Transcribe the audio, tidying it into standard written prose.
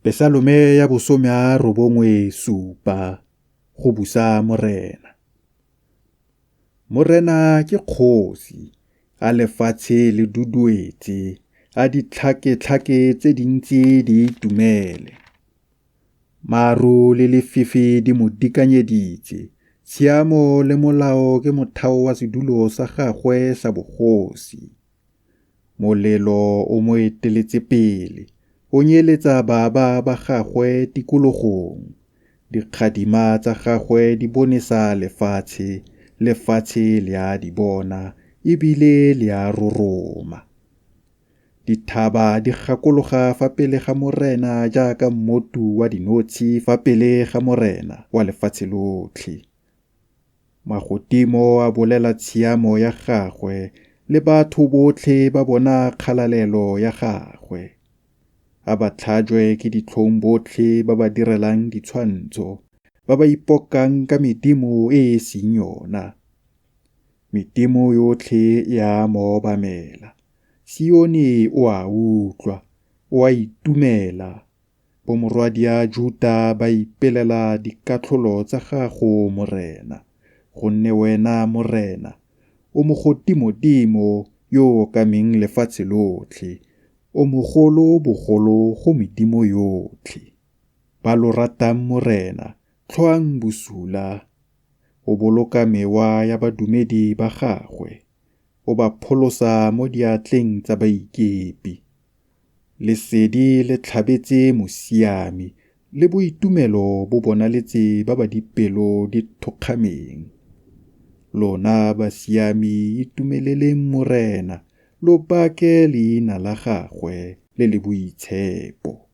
Pesalome ya bo 97 Go busa Morena. Morena ke kgosi, a lefatshe le duduetse, a ditlhaketlhake tse dintsi di itumele. Maru le lefifi di mo dikanyeditse, tshiamo le molao ke motheo wa sedulo sa gagwe sa bogosi. Molelo o mo eteletse pele, o nyeletsa baba ba gagwe tikologong. Dikgadima tsa gagwe di bonesa lefatshe, lefatshe le a di bona e bile le a roroma. Dithaba di gakologa fa pele ga Morena jaaka mmotu wa dinotshe fa pele ga Morena wa lefatshe lotlhe. Magodimo a bolela tshiamo ya gagwe le batho botlhe ba bona kgalalelo ya gagwe. A ba tlhajwe ke ditlhong botlhe ba ba direlang ditshwantsho, ba ba ipokang ka medimo e e seng yona. Medimo yotlhe e a mo obamela, Sione o a utlwa, o a itumela, bomorwadia Juta ba ipelela dikatlholo tsa gago Morena, gonne wena Morena, o Mogodimodimo yo o okameng lefatshe lotlhe, o mogolo bogolo go medimo yotlhe. Ba lo ratang Morena, tlhoang bosula. O boloka mewa ya badumedi ba gagwe, o ba pholosa mo diatleng tsa baikepi. Lesedi le tlhabetse mosiami le boitumelo bo bonaletse ba ba dipelo di thokgameng. Lona basiami itumeleleng Morena, lo bake leina la gagwe le le boitshepo.